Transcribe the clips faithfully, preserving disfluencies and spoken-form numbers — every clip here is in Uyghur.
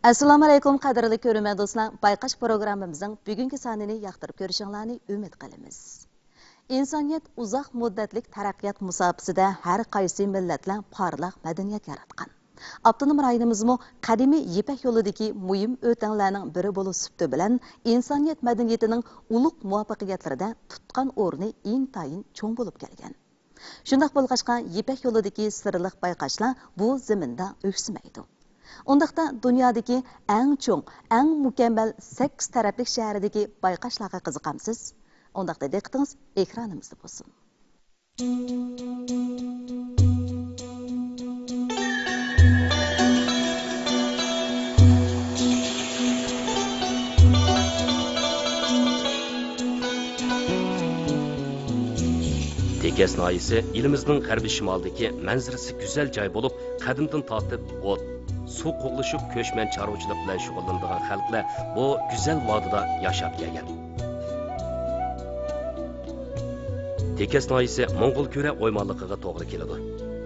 ئەسسالامۇئەلەيكۇم، قەدىرلىك كۆرۈرمەن دوستلار! بايقاش پروگراممىمىزنىڭ بۈگۈنكى سانىنى ياقتۇرۇپ كۆرۈشۈڭلارنى ئۈمىد قىلىمىز. ئىنسانىيەت ئۇزاق مۇددەتلىك تەرەققىيات مۇساپىسىدە ھەر قايسى مىللەتلەر پارلاق مەدەنىيەت ياراتقان. ئاپتونوم رايونىمىزمۇ قەدىمىي يىپەك يولىدىكى مۇھىم ئۆتەڭلەرنىڭ بىرى بولۇش سۈپىتى بىلەن ئىنسانىيەت مەدەنىيىتىنىڭ ئۇلۇغ مۇۋەپپەقىيەتلىرىدە تۇتقان ئورنى ئىنتايىن چوڭ بولۇپ كەلگەن. شۇنداق بولغاچقا، يىپەك يولىدىكى سىرلىق بايقاشلار بۇ زېمىندا ئۆكسىمەيدۇ. ئۇنداقتا، دۇنيادىكى ئەڭ چوڭ، ئەڭ مۇكەممەل سەككىز تەرەپلىك شەھىرىدىكى بايقاشلارغا قىزىقامسىز؟ ئۇنداقتا، دىققىتىڭىز ئېكرانىمىزدا بولسۇن. تېكەس ناھىيەسى ئېلىمىزنىڭ غەربىي شىمالىدىكى مەنزىرىسى گۈزەل جاي بولۇپ، قەدىمدىن تارتىپ ئوت، سۇ قوغلىشىپ كۆچمەن چارۋىچىلىق بىلەن شۇغۇللىنىدىغان خەلقلەر بۇ گۈزەل ۋادىدا ياشاپ كەلگەن. تېكەس ناھىيەسى موڭغۇلكۈرە ئويمانلىقىغا توغرا كېلىدۇ.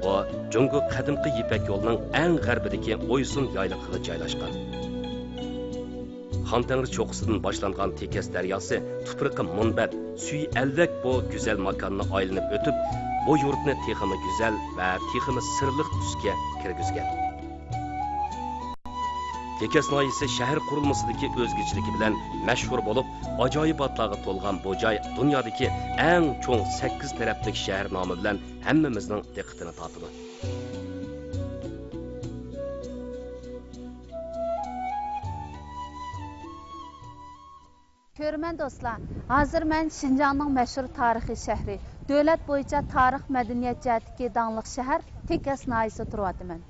ئۇ جۇڭگو قەدىمكى يىپەك يولىنىڭ ئەڭ غەربىدىكى ئويسۇن يايلىقىغا جايلاشقان. خان تەڭرى چوققىسىدىن باشلانغان تېكەس دەرياسى تۇپرىقى مۇنبەت، سۈيى ئەلۋەك بۇ گۈزەل ماكاننى ئايلىنىپ ئۆتۈپ، بۇ يۇرتنى تېخىمۇ گۈزەل ۋە تېخىمۇ سىرلىق تۈسكە كىرگۈزگەن. تېكەس ناھىيەسى شەھەر قۇرۇلمىسىدىكى ئۆزگىچىلىكى بىلەن مەشھۇر بولۇپ، ئاجايىباتلارغا تولغان بۇ جاي دۇنيادىكى ئەڭ چوڭ سەككىز تەرەپلىك شەھەر نامى بىلەن ھەممىمىزنىڭ دىققىتىنى تارتىدۇ. كۆرۈرمەن دوستلار، ھازىر مەن شىنجاڭنىڭ مەشھۇر تارىخىي شەھىرى، دۆلەت بويىچە تارىخ مەدەنىيەت جەھەتتىكى داڭلىق شەھەر تېكەس ناھىيەسىدە تۇرۇۋاتىمەن.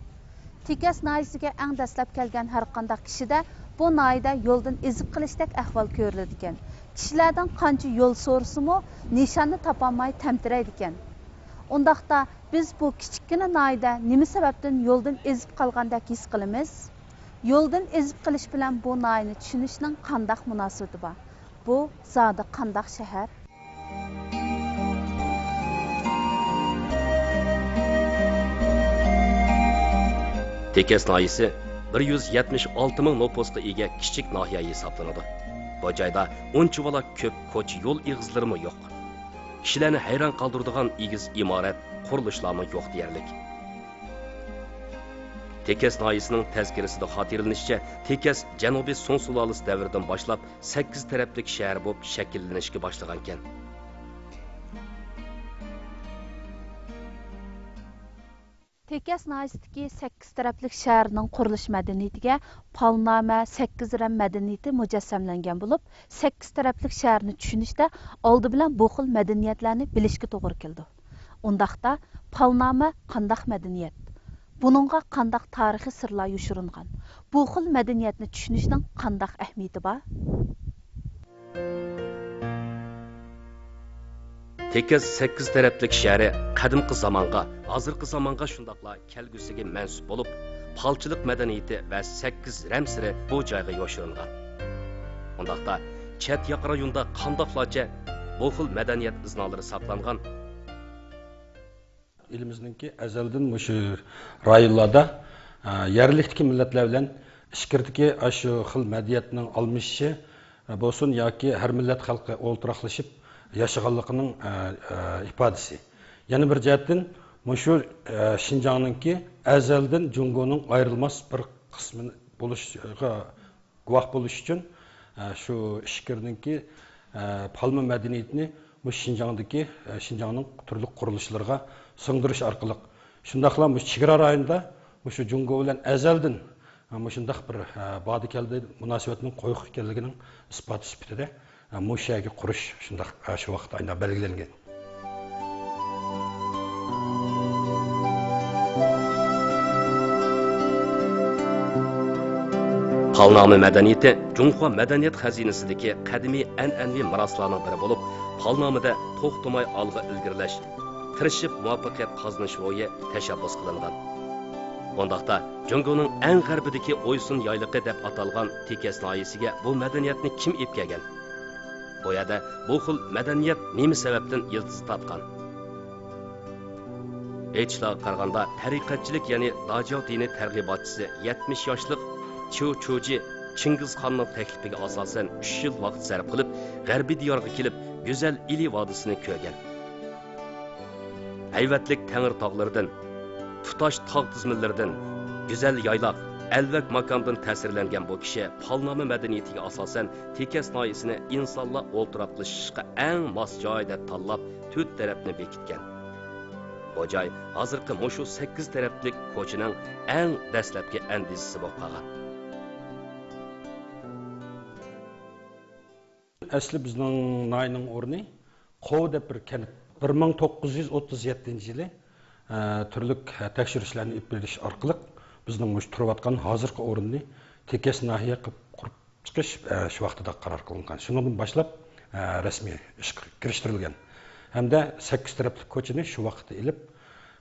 تېكەس ناھىيەسىگە ئەڭ دەسلەپ كەلگەن ھەرقانداق كىشىدە بۇ ناھىيەدە يولدىن ئېزىپ قېلىشتەك ئەھۋال كۆرۈلىدىكەن. كىشىلەردىن قانچە يول سورىسىمۇ، نىشاننى تاپالماي تەمتىرەيدىكەن. ئۇنداقتا، بىز بۇ كىچىككىنە ناھىيەدە نېمە سەۋەبتىن يولدىن ئېزىپ قالغاندەك ھېس قىلىمىز؟ يولدىن ئېزىپ قېلىش بىلەن بۇ ناھىيەنى چۈشىنىشنىڭ قانداق مۇناسىۋىتى بار؟ بۇ زادى قانداق شەھەر؟ تېكەس ناھىيەسى بىر يۈز يەتمىش ئالتە مىڭ نوپۇسقا ئىگە كىچىك ناھىيە ھېسابلىنىدۇ. بۇ جايدا ئۇنچىۋالا كۆپ كوچا-يول ئېغىزلىرىمۇ يوق. كىشىلەرنى ھەيران قالدۇرىدىغان ئېگىز ئىمارەت، قۇرۇلۇشلارمۇ يوق دېيەرلىك. تېكەس ناھىيەسىنىڭ تەزكىرىسىدە خاتىرىلىنىشىچە، تېكەس جەنۇبىي سۇڭ سۇلالىسى دەۋرىدىن باشلاپ سەككىز تەرەپلىك شەھەر بولۇپ شەكىللىنىشكە باشلىغانىكەن. تېكەس ناھىيەسىدىكى سەككىز تەرەپلىك شەھەرنىڭ قۇرۇلۇش مەدەنىيىتىگە پالنامە، سەككىز رەم مەدەنىيىتى مۇجەسسەملەنگەن بولۇپ، سەككىز تەرەپلىك شەھەرنى چۈشىنىشتە ئالدى بىلەن بۇ خىل مەدەنىيەتلەرنى بىلىشكە توغرا كېلىدۇ. ئۇنداقتا، پالنامە قانداق مەدەنىيەت؟ بۇنىڭغا قانداق تارىخىي سىرلار يوشۇرۇنغان؟ بۇ خىل مەدەنىيەتنى چۈشىنىشنىڭ قانداق ئەھمىيىتى بار؟ تېكەس سەككىز تەرەپلىك شەھىرى قەدىمكى زامانغا، ھازىرقى زامانغا، شۇنداقلا كەلگۈسىگە مەنسۇپ بولۇپ، پالچىلىق مەدەنىيىتى ۋە سەككىز رەمسىرى بۇ جايغا يوشۇرۇنغان. ئۇنداقتا، چەت ياقا رايوندا قانداقلارچە بۇ خىل مەدەنىيەت ئىزنالىرى ساقلانغان؟ ئېلىمىزنىڭكى ئەزەلدىن مۇشۇ رايونلاردا، ئە، يەرلىكتىكى مىللەتلەر بىلەن ئىچكىرىدىكى ئاشۇ خىل مەدەنىيەتنىڭ ئالمىشىشى، ئە، بولسۇن ياكى ھەر مىللەت خەلقى ئولتۇراقلىشىپ ياشىغانلىقىنىڭ، ئە، ئە، ئىپادىسى. يەنە بىر جەھەتتىن مۇشۇ، ئە، شىنجاڭنىڭكى ئەزەلدىن جۇڭگونىڭ ئايرىلماس بىر قىسمى بولۇشىغا گۇۋاھ بولۇش ئۈچۈن، ئە، شۇ ئىچكىرىنىڭكى، ئە، پالما مەدەنىيىتىنى مۇشۇ شىنجاڭدىكى، ئە، شىنجاڭنىڭ تۈرلۈك قۇرۇلۇشلىرىغا سىڭدۈرۈش ئارقىلىق، شۇنداقلا مۇشۇ چېگرا رايونىدا مۇشۇ جۇڭگو بىلەن ئەزەلدىن، ئە، مۇشۇنداق بىر، ئە، باردا-كەلدى مۇناسىۋەتنىڭ قويۇق ئىكەنلىكىنىڭ ئىسپاتى سۈپىتىدە، ئە، مۇشۇ يەرگە قۇرۇش شۇنداق، ئە، شۇ ۋاقىتتا ئاينا بەلگىلەنگەن. پالنامە مەدەنىيىتى جۇڭخۇا مەدەنىيەت خەزىنىسىدىكى قەدىمىي ئەنئەنىۋى مىراسلارنىڭ بىرى بولۇپ، پالنامىدە توختىماي ئالغا ئىلگىرىلەش، تىرىشىپ مۇۋەپپەقىيەت قازىنىش روھى تەشەببۇس قىلىنغان. ئۇنداقتا، جۇڭگونىڭ ئەڭ غەربىدىكى ئويسۇن يايلىقى دەپ ئاتالغان تېكەس ناھىيەسىگە بۇ مەدەنىيەتنى كىم ئېلىپ كەلگەن؟ بۇ يەردە بۇ خىل مەدەنىيەت نېمە سەۋەبتىن يىلتىز تارتقان؟ ئېيتىشلارغا قارىغاندا، تەرىقەتچىلىك، يەنى داجياۋ دىنى تەرغىباتچىسى يەتمىش ياشلىق چيۇ چۇجى چىڭگىزخاننىڭ تەكلىپىگە ئاساسەن ئۈچ يىل ۋاقىت سەرپ قىلىپ، غەربىي دىيارغا كېلىپ، گۈزەل ئىلى ۋادىسىنى كۆرگەن. ھەيۋەتلىك تەڭرى تاغلىرىدىن، تۇتاش تاغ تىزمىلىرىدىن، گۈزەل يايلاق، ئەلۋەك ماكاندىن تەسىرلەنگەن بۇ كىشى پالنامە مەدەنىيىتىگە ئاساسەن تېكەس ناھىيەسىنى ئىنسانلار ئولتۇراقلىشىشقا ئەڭ ماس جاي دەپ تاللاپ، تۆت تەرەپنى بېكىتكەن. بۇ جاي ھازىرقى مۇشۇ سەككىز تەرەپلىك كوچىنىڭ ئەڭ دەسلەپكى ئەندىزىسى بولۇپ قالغان. ئەسلى بىزنىڭ ناھىيەنىڭ ئورنى قوۋ دەپ بىر كەنت. بىر مىڭ توققۇز يۈز ئوتتۇز يەتتىنچى يىلى، ئە، تۈرلۈك، ئە، تەكشۈرۈشلەرنى ئېلىپ بېرىش ئارقىلىق بىزنىڭ مۇشۇ تۇرۇۋاتقان ھازىرقى ئورۇننى تېكەس ناھىيە قىلىپ قۇرۇپ چىقىش، ئە، شۇ ۋاقتىدا قارار قىلىنغان. شۇنىڭدىن باشلاپ، ئە، رەسمىي ئىشقا كىرىشتۈرۈلگەن ھەمدە سەككىز تەرەپلىك كوچىنى شۇ ۋاقىتتا ئېلىپ،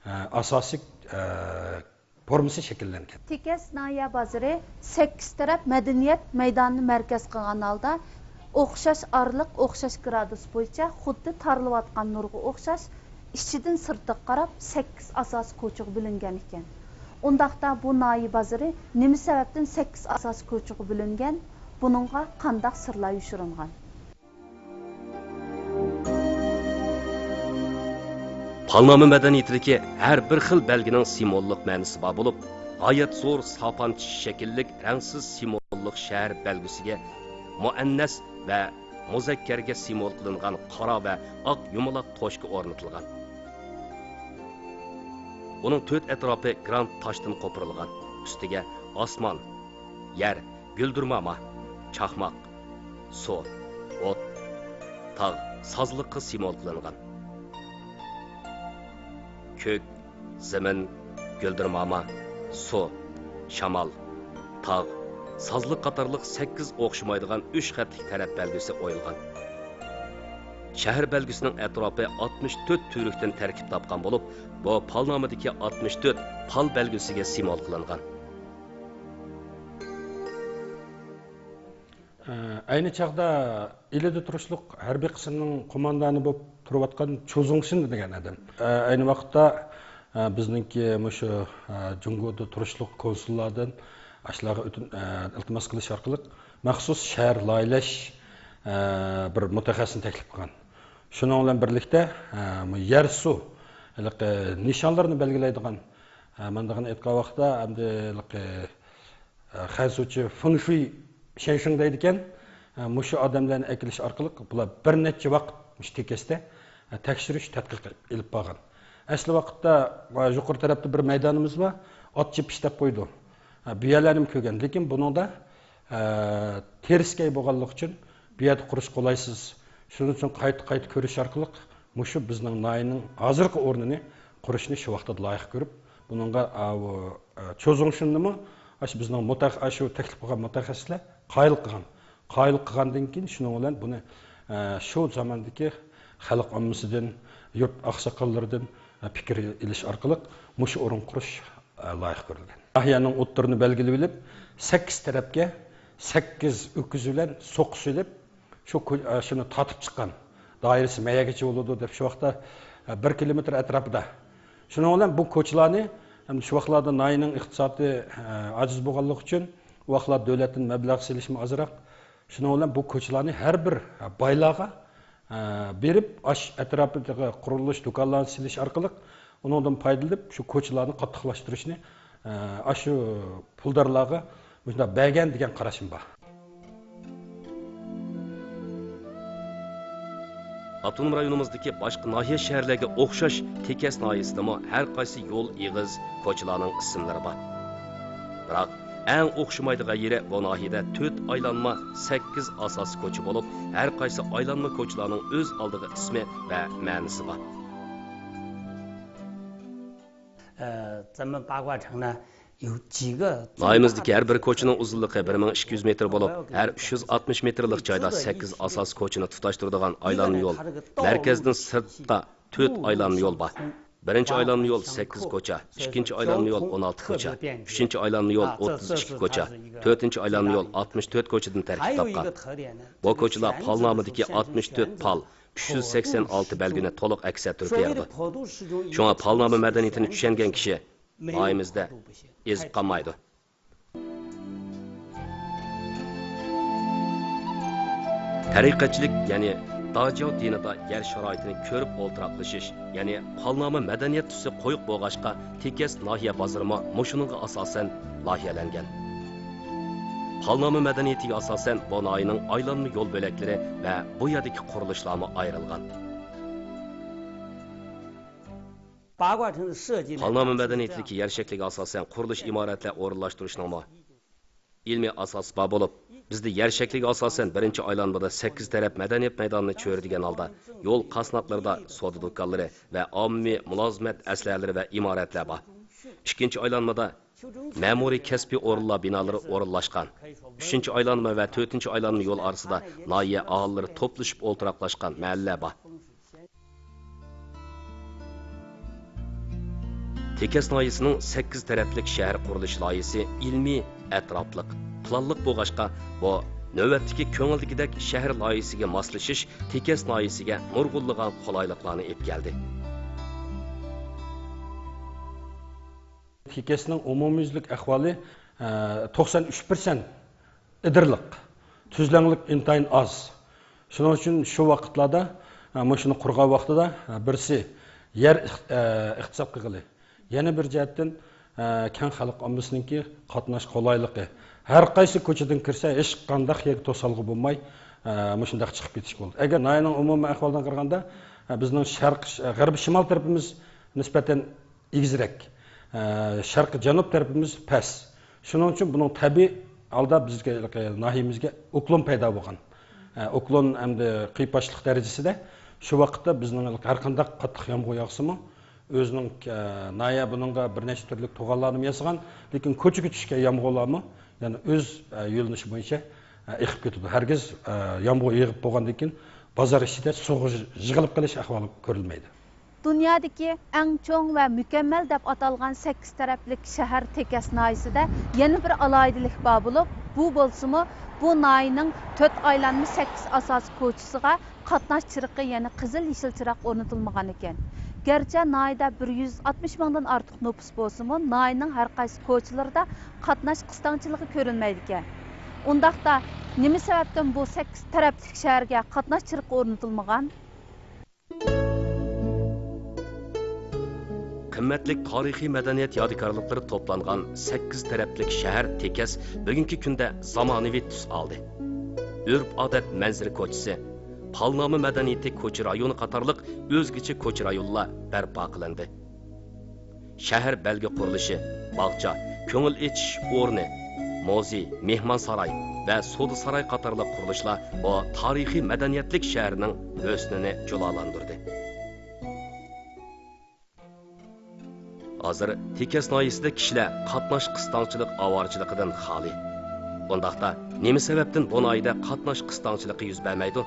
ئە، ئاساسىي، ئە، فورمىسى شەكىللەنگەن. تېكەس ناھىيە بازىرى سەككىز تەرەپ مەدەنىيەت مەيدانىنى مەركەز قىلغان ھالدا، ئوخشاش ئارىلىق، ئوخشاش گرادۇس بويىچە خۇددى تارىلىۋاتقان نۇرغا ئوخشاش، ئىچىدىن سىرتىغا قاراپ سەككىز ئاساسىي كوچىغا بۆلۈنگەن ئىكەن. ئۇنداقتا بۇ ناھىيە بازىرى نېمە سەۋەبتىن سەككىز ئاساسىي كوچىغا بۆلۈنگەن؟ بۇنىڭغا قانداق سىرلار يوشۇرۇنغان؟ پالنامە مەدەنىيىتىدىكى ھەر بىر خىل بەلگىنىڭ سىمۋوللۇق مەنىسى بار بولۇپ، غايەت زور ساپان چىشى شەكىللىك رەڭسىز سىمۋوللۇق شەھەر بەلگىسىگە مۇئەننەس ۋە مۇزەككەرگە سىمۋول قىلىنغان قارا ۋە ئاق يۇمىلاق توشكا ئورنىتىلغان. ئۇنىڭ تۆت ئەتراپى گرانت تاشتىن قوپۇرۇلغان. ئۈستىگە ئاسمان، يەر، گۈلدۈرماما، چاقماق، سۇ، ئوت، تاغ، سازلىققا سىمۋول قىلىنغان. كۆك، زېمىن، گۈلدۈرماما، سۇ، شامال، تاغ، سازلىق قاتارلىق سەككىز ئوخشىمايدىغان ئۈچ خەتلىك تەرەپ بەلگىسى ئويۇلغان. شەھەر بەلگىسىنىڭ ئەتراپى ئاتمىش تۆت تۈۋرۈكتىن تەركىب تاپقان بولۇپ، بۇ پالنامىدىكى ئاتمىش تۆت پال بەلگىسىگە سىمۋول قىلىنغان. ئەينى چاغدا ئىلىدە تۇرۇشلۇق ھەربىي قىسىمنىڭ قوماندانى بولۇپ تۇرۇۋاتقان چۇ زۇڭشىن دېگەن ئادەم. ئەينى ۋاقىتتا بىزنىڭكى مۇشۇ جۇڭگودا تۇرۇشلۇق كونسۇللاردىن ئاشۇلارغا ئۆتۈن-، ئىلتىماس قىلىش ئارقىلىق مەخسۇس شەھەر لايىھەلەش بىر مۇتەخەسسىسنى تەكلىپ قىلغان. شۇنىڭ بىلەن بىرلىكتە مۇ يەر سۇ ھېلىقى نىشانلىرىنى بەلگىلەيدىغان، ماندىغىنى ئېيتقان ۋاقىتتا ئەمدى ھېلىقى خەنزۇچە فېڭشۇي شەنشىڭ دەيدىكەن. مۇشۇ ئادەملەرنى ئەكېلىش ئارقىلىق بۇلار بىر نەچچە ۋاقىت مۇشۇ تېكەستە تەكشۈرۈش، تەتقىق ئېلىپ بارغان. ئەسلى ۋاقىتتا يۇقىرى تەرەپتە بىر مەيدانىمىز بار، ئات چېپىش دەپ قويىدۇ. بۇ يەرلەرنىمۇ كۆرگەن، لېكىن بۇنىڭدا تېرىسكەي بولغانلىقى ئۈچۈن بۇ يەردە قۇرۇش قولايسىز. شۇنىڭ ئۈچۈن قايتا-قايتا كۆرۈش ئارقىلىق مۇشۇ بىزنىڭ ناھىيەنىڭ ھازىرقى ئورنىنى قۇرۇشنى شۇ ۋاقىتتا لايىق كۆرۈپ، بۇنىڭغا، ئا، بۇ، ئا، چوزۇڭشىننىمۇ ئاشۇ بىزنىڭ مۇتەخ-، ئاشۇ تەكلىپ قىلغان مۇتەخەسسىسلەر قايىل قىلغان. قايىل قىلغاندىن كېيىن شۇنىڭ بىلەن بۇنى، ئا، شۇ زاماندىكى خەلق ئاممىسىدىن، يۇرت ئاقساقاللىرىدىن، ئا، پىكىر ئېلىش ئارقىلىق مۇشۇ ئورۇن قۇرۇش، ئا، لايىق كۆرۈلگەن. ناھىيەنىڭ ئوتتۇرىنى بەلگىلىۋېلىپ، سەككىز تەرەپكە سەككىز ئۆكۈز بىلەن سوقا سېلىپ، شۇ كو-، ئە، شۇنى تارتىپ چىققان. دائىرىسى مەيەگىچە بولىدۇ دەپ شۇ ۋاقىتتا، ئە، بىر كىلومېتىر ئەتراپىدا. شۇنىڭ بىلەن بۇ كوچىلارنى، ئەمدى شۇ ۋاقىتلاردا ناھىيەنىڭ ئىقتىسادى، ئە، ئاجىز بولغانلىقى ئۈچۈن، ئۇ ۋاقىتلار دۆلەتتىن مەبلەغ سېلىشمۇ ئازراق. شۇنىڭ بىلەن بۇ كوچىلارنى ھەر بىر، ئە، بايلارغا، ئە، بېرىپ، ئاش ئەتراپىدىغا قۇرۇلۇش دۇكانلارنى سېلىش ئارقىلىق ئۇنىڭدىن پايدىلىنىپ، شۇ كوچىلارنى قاتتىقلاشتۇرۇشنى، ئە، ئاشۇ پۇلدارلارغا مۇشۇنداق بەرگەن دېگەن قاراشىم بار. ئاپتونوم رايونىمىزدىكى باشقا ناھىيە، شەھەرلەرگە ئوخشاش تېكەس ناھىيەسىدىمۇ ھەر قايسى يول، ئېغىز، كوچىلارنىڭ ئىسىملىرى بار. بىراق، ئەڭ ئوخشىمايدىغان يېرى بۇ ناھىيەدە تۆت ئايلانما، سەككىز ئاساسىي كوچا بولۇپ، ھەر قايسى ئايلانما كوچىلارنىڭ ئۆز ئالدىغا ئىسمى ۋە مەنىسى بار. 呃，咱们八卦城呢， ناھىيەمىزدىكى ھەر بىر كوچىنىڭ ئۇزۇنلۇقى بىر مىڭ ئىككى يۈز مېتىر بولۇپ، ھەر ئۈچ يۈز ئاتمىش مېتىرلىق جايدا سەككىز ئاساسىي كوچىنى تۇتاشتۇرىدىغان ئايلانما يول، مەركەزدىن سىرتقا تۆت ئايلانما يول بار. بىرىنچى ئايلانما يول سەككىز كوچا، ئىككىنچى ئايلانما يول ئون ئالتە كوچا، ئۈچىنچى ئايلانما يول ئوتتۇز ئىككى كوچا، تۆتىنچى ئايلانما يول ئاتمىش تۆت كوچىدىن تەركىب تاپقان. بۇ كوچىلار پالنامىدىكى ئاتمىش تۆت پال، ئۈچ يۈز سەكسەن ئالتە بەلگىنى تولۇق ئەكس ئەتتۈرۈپ بېرىدۇ. شۇڭا پالنامە مەدەنىيىتىنى چۈشەنگەن كىشى ناھىيەمىزدە ئېزىپ قالمايدۇ. تەرىقەتچىلىك، يەنى داجياۋ دىنىدا يەر شارائىتىنى كۆرۈپ ئولتۇراقلىشىش، يەنى پالنامە مەدەنىيەت تۈسى قويۇق بولغاچقا، تېكەس ناھىيە بازىرىمۇ مۇشۇنىڭغا ئاساسەن لايىھەلەنگەن. پالنامە مەدەنىيىتىگە ئاساسەن بۇ ناھىيەنىڭ ئايلانما يول بۆلەكلىرى ۋە بۇ يەردىكى قۇرۇلۇشلارمۇ ئايرىلغان. پالنامە مەدەنىيىتىدىكى يەر شەكلىگە ئاساسەن قۇرۇلۇش ئىمارەتلەر ئورۇنلاشتۇرۇشنىڭمۇ ئىلمىي ئاساسى بار بولۇپ، بىزدە يەر شەكلىگە ئاساسەن بىرىنچى ئايلانمىدا سەككىز تەرەپ مەدەنىيەت مەيدانىنى چۆرىدىگەن ھالدا يول قاسناقلىرىدا سودا دۇكانلىرى ۋە ئاممىۋى مۇلازىمەت ئەسلىھەلىرى ۋە ئىمارەتلەر بار. ئىككىنچى ئايلانمىدا مەمۇرىي كەسپىي ئورۇنلار بىنالىرى ئورۇنلاشقان. ئۈچىنچى ئايلانما ۋە تۆتىنچى ئايلانما يول ئارىسىدا ناھىيە ئاھالىلىرى توپلىشىپ ئولتۇراقلاشقان مەھەللىلەر بار. تېكەس ناھىيەسىنىڭ سەككىز تەرەپلىك شەھەر قۇرۇلۇش لايىھىسى ئىلمىي، ئەتراپلىق، پىلانلىق بولغاچقا، بۇ نۆۋەتتىكى كۆڭۈلدىكىدەك شەھەر لايىھىسىگە ماسلىشىش تېكەس ناھىيەسىگە نۇرغۇنلىغان قولايلىقلارنى ئېلىپ كەلدى. تېكەسنىڭ ئومۇميۈزلۈك ئەھۋالى، ئە، توقسان ئۈچ پىرسەنت ئېدىرلىق، تۈزلەڭلىك ئىنتايىن ئاز. شۇنىڭ ئۈچۈن شۇ ۋاقىتلاردا، ئە، مۇشۇنى قۇرغان ۋاقتىدا، ئە، بىرسى يەر ئىق-، ئە، ئىقتىساد قىلغىلى. يەنە بىر جەھەتتىن، ئە، كەڭ خەلق ئاممىسىنىڭكى قاتناش قولايلىقى. ھەر قايسى كوچىدىن كىرسە، ھېچقانداق يەرگە توسالغۇ بولماي، ئە، مۇشۇنداق چىقىپ كېتىش بولدى. ئەگەر ناھىيەنىڭ ئومۇمىي ئەھۋالىدىن قارىغاندا، ئە، بىزنىڭ شەرق، غەربىي شىمال تەرىپىمىز نىسبەتەن ئېگىزرەك، ئە، شەرقىي جەنۇب تەرىپىمىز پەس. شۇنىڭ ئۈچۈن بۇنىڭ تەبىئىي ھالدا بىزگە، ناھىيەمىزگە ئوكلون پەيدا بولغان. ئە، ئوكلون ئەمدى قىيپاشلىق دەرىجىسىدە. شۇ ۋاقىتتا بىزنىڭ ھەر قانداق قاتتىق يامغۇر ياغسىمۇ، ئۆزىنىڭ، ئە، ناھىيە بۇنىڭغا بىر نەچچە تۈرلۈك توغانلارنى ياسىغان، لېكىن كوچىگە چۈشكەن يامغۇرلارمۇ يەنە ئۆز، ئە، يۆنىلىشى بويىچە، ئە، ئېقىپ كېتىدۇ. ھەرگىز، ئە، يامغۇر يېغىپ بولغاندىن كېيىن بازار ئىچىدە سۇغا يىغىلىپ قېلىش ئەھۋالى كۆرۈلمەيدۇ. دۇنيادىكى ئەڭ چوڭ ۋە مۇكەممەل دەپ ئاتالغان سەككىز تەرەپلىك شەھەر تېكەس ناھىيەسىدە يەنە بىر ئالاھىدىلىك بار بولۇپ، بۇ بولسىمۇ بۇ ناھىيەنىڭ تۆت ئايلانما سەككىز ئاساسىي كوچىسىغا قاتناش چىرىقى، يەنى قىزىل يېشىل چىراغ ئورنىتىلمىغان ئىكەن. گەرچە ناھىيەدە بىر يۈز ئاتمىش مىڭدىن ئارتۇق نوپۇس بولسىمۇ، ناھىيەنىڭ ھەر قايسى كوچىلىرىدا قاتناش قىستاڭچىلىقى كۆرۈلمەيدىكەن. ئۇنداقتا نېمە سەۋەبتىن بۇ سەككىز تەرەپلىك شەھەرگە قاتناش چىرىقى ئورنىتىلمىغان؟ قىممەتلىك تارىخىي مەدەنىيەت يادىكارلىقلىرى توپلانغان سەككىز تەرەپلىك شەھەر تېكەس بۈگۈنكى كۈندە زامانىۋى تۈس ئالدى. ئۆرپ-ئادەت مەنزىرە كوچىسى، پالنامە مەدەنىيىتى كوچا رايونى قاتارلىق ئۆزگىچە كوچا رايونلار بەرپا قىلىندى. شەھەر بەلگە قۇرۇلۇشى، باغچە، كۆڭۈل ئېچىش ئورنى، مۇزېي، مېھمانساراي ۋە سودا ساراي قاتارلىق قۇرۇلۇشلار بۇ تارىخىي مەدەنىيەتلىك شەھەرنىڭ ھۆسنىنى جۇلالاندۇردى. ھازىر تېكەس ناھىيەسىدە كىشىلەر قاتناش قىستاڭچىلىق ئاۋارىچىلىقىدىن خالىي. ئۇنداقتا، نېمە سەۋەبتىن بۇ ناھىيەدە قاتناش قىستاڭچىلىقى يۈز بەرمەيدۇ؟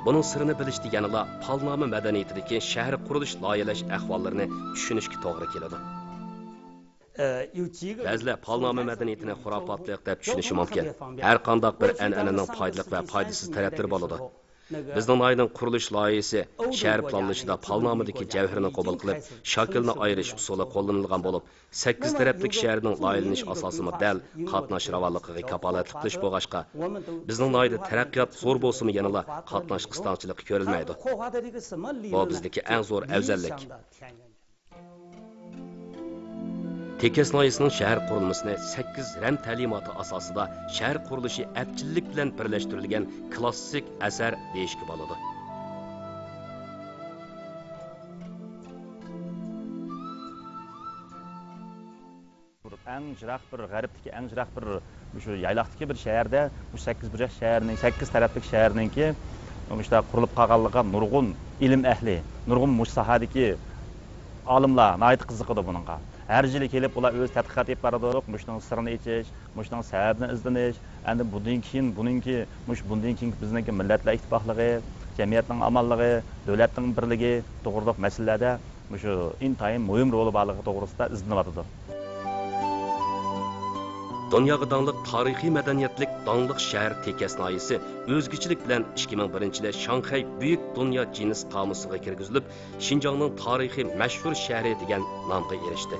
بۇنىڭ سىرىنى بىلىشتە يەنىلا پالنامە مەدەنىيىتىدىكى شەھەر قۇرۇلۇش لايىھەلەش ئەھۋاللىرىنى چۈشىنىشكە توغرا كېلىدۇ. بەزىلەر پالنامە مەدەنىيىتىنى خۇراپاتلىق دەپ چۈشىنىشى مۇمكىن. ھەر قانداق بىر ئەنئەنىنىڭ پايدىلىق ۋە پايدىسىز تەرەپلىرى بولىدۇ. بىزنىڭ ناھىيەنىڭ قۇرۇلۇش لايىھىسى شەھەر پىلانلىشىدا پالنامىدىكى جەۋھىرىنى قوبۇل قىلىپ، شاكىلنى ئايرىش ئۇسۇلى قوللىنىلغان بولۇپ، سەككىز تەرەپلىك شەھەرنىڭ لايىھەلىنىش ئاساسىمۇ دەل قاتناش راۋانلىقىغا كاپالەتلىك قىلىش بولغاچقا، بىزنىڭ ناھىيەدە تەرەققىيات زور بولسىمۇ يەنىلا قاتناش قىستاڭچىلىقى كۆرۈلمەيدۇ. بۇ بىزدىكى ئەڭ زور ئەۋزەللىك. تېكەس ناھىيەسىنىڭ شەھەر قۇرۇلمىسىنى سەككىز رەم تەلىماتى ئاساسىدا شەھەر قۇرۇلۇشى ئەپچىللىك بىلەن بىرلەشتۈرۈلگەن كلاسسىك ئەسەر دېيىشكە بولىدۇ. ئەڭ يىراق بىر غەربتىكى، ئەڭ يىراق بىر مۇشۇ يايلاقتىكى بىر شەھەردە، مۇشۇ سەككىز بۇرجەك شەھەرنىڭ، سەككىز تەرەپلىك شەھەرنىڭكى مۇشۇنداق قۇرۇلۇپ قالغانلىقىغا نۇرغۇن ئىلىم ئەھلى، نۇرغۇن مۇشۇ ساھەدىكى ئالىملار ناھايىتى قىزىقىدۇ بۇنىڭغا. ھەر يىلى كېلىپ، ئۇلار ئۆزى تەتقىقات ئېلىپ بارىدۇ، مۇشۇنىڭ سىرىنى ئېچىش، مۇشۇنىڭ سەۋەبىنى ئىزدىنىش، ئەمدى بۇندىن كېيىن، بۇنىڭكى، مۇشۇ بۇندىن كېيىنكى بىزنىڭكى مىللەتلەر ئىتتىپاقلىقى، جەمئىيەتنىڭ ئامانلىقى، دۆلەتنىڭ بىرلىكى توغرىلىق مەسىلىلەردە مۇشۇ ئىنتايىن مۇھىم رولى بارلىقى توغرىسىدا ئىزدىنىۋاتىدۇ. دۇنياغا داڭلىق تارىخىي مەدەنىيەتلىك داڭلىق شەھەر تېكەس ناھىيەسى ئۆزگىچىلىك بىلەن ئىككى مىڭ بىرىنچى يىلى شاڭخەي بۈيۈك دۇنيا جىنس قامۇسىغا كىرگۈزۈلۈپ، شىنجاڭنىڭ تارىخىي مەشھۇر شەھىرى دېگەن نامغا ئېرىشتى.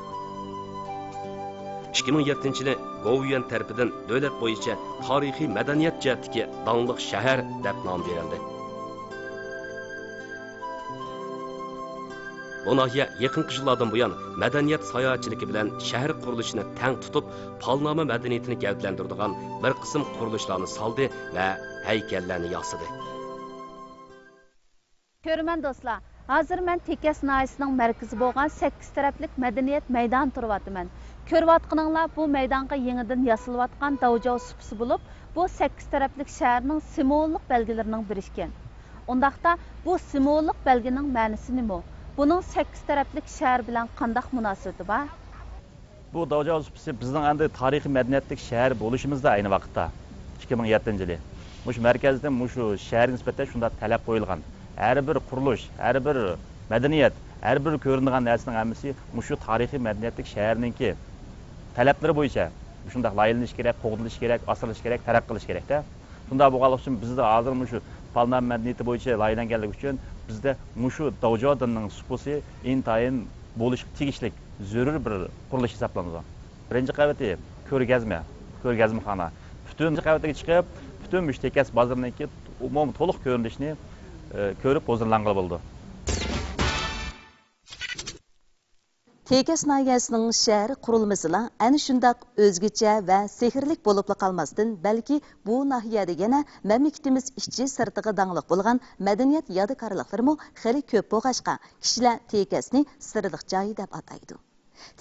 ئىككى مىڭ يەتتىنچى يىلى گوۋۇيۈەن تەرىپىدىن دۆلەت بويىچە تارىخىي مەدەنىيەت جەھەتتىكى داڭلىق شەھەر دەپ نام بېرىلدى. بۇ ناھىيە يېقىنقى يىللاردىن بۇيان مەدەنىيەت ساياھەتچىلىكى بىلەن شەھەر قۇرۇلۇشىنى تەڭ تۇتۇپ، پالنامە مەدەنىيىتىنى گەۋدىلەندۈرىدىغان بىر قىسىم قۇرۇلۇشلارنى سالدى ۋە ھەيكەللەرنى ياسىدى. كۆرۈرمەن دوستلار، ھازىر مەن تېكەس ناھىيەسىنىڭ مەركىزى بولغان سەككىز تەرەپلىك مەدەنىيەت مەيدانىدا تۇرۇۋاتىمەن. كۆرۈۋاتقىنىڭلار بۇ مەيدانغا يېڭىدىن ياسىلىۋاتقان داۋجاۋ سۇپىسى بولۇپ، بۇ سەككىز تەرەپلىك شەھەرنىڭ سىمۋوللۇق بەلگىلىرىنىڭ بىرى ئىكەن. ئۇنداقتا، بۇ سىمۋوللۇق بەلگىنىڭ مەنىسى نېمە؟ بۇنىڭ سەككىز تەرەپلىك شەھەر بىلەن قانداق مۇناسىۋىتى بار؟ بۇ داۋجاۋ سۇپىسى بىزنىڭ ئەمدى تارىخىي مەدەنىيەتلىك شەھەر بولۇشىمىزدا ئەينى ۋاقىتتا، ئىككى مىڭ يەتتىنچى يىلى، مۇشۇ مەركەزدىن مۇشۇ شەھەرگە نىسبەتەن شۇنداق تەلەپ قويۇلغان. ھەر بىر قۇرۇلۇش، ھەر بىر مەدەنىيەت، ھەر بىر كۆرۈنىدىغان نەرسىنىڭ ھەممىسى مۇشۇ تارىخىي مەدەنىيەتلىك شەھەرنىڭكى تەلەپلىرى بويىچە شۇنداق لايىھەلىنىشى كېرەك، قوغدىلىشى كېرەك، ئاسرىلىشى كېرەك، تەرەققىي قىلىشى كېرەكتە. شۇنداق بولغانلىقى ئۈچۈن بىزدە ھازىر مۇشۇ پالنامە مەدەنىيىتى بويىچە لايىھەلەنگەنلىكى ئۈچۈن بىزدە مۇشۇ داۋجاۋدىننىڭ سۇپىسى ئىنتايىن بولۇشقا تېگىشلىك زۆرۈر بىر قۇرۇلۇش ھېسابلىنىدۇ. بىرىنچى قەۋىتى كۆرگەزمە، كۆرگەزمىخانا. پۈتۈن قەۋىتىگە چىقىپ، پۈتۈن مۇشۇ تېكەس بازىرىنىڭكى ئومۇمىي تولۇق كۆرۈنۈشىنى، ئى، كۆرۈپ ھۇزۇرلانغىلى بولىدۇ. تېكەس ناھىيەسىنىڭ شەھەر قۇرۇلمىسىلا ئەنە شۇنداق ئۆزگىچە ۋە سېھىرلىك بولۇپلا قالماستىن، بەلكى بۇ ناھىيەدە يەنە مەملىكىتىمىز ئىچى سىرتىغا داڭلىق بولغان مەدەنىيەت يادىكارلىقلىرىمۇ خېلى كۆپ بولغاچقا، كىشىلەر تېكەسنى سىرلىق جاي دەپ ئاتايدۇ.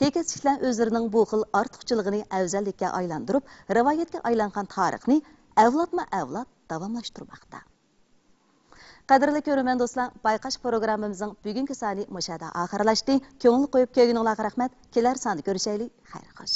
تېكەسلىكلەر ئۆزلىرىنىڭ بۇ خىل ئارتۇقچىلىقىنى ئەۋزەللىككە ئايلاندۇرۇپ، رىۋايەتكە ئايلانغان تارىخنى ئەۋلادمۇ ئەۋلاد داۋاملاشتۇرماقتا. قەدىرلىك كۆرۈرمەن دوستلار، بايقاش پروگراممىمىزنىڭ بۈگۈنكى سانى مۇشۇ يەردە ئاخىرلاشتى. كۆڭۈل قويۇپ كۆرگىنىڭلارغا رەھمەت. كېلەر ساندا كۆرۈشەيلى. خەير خوش.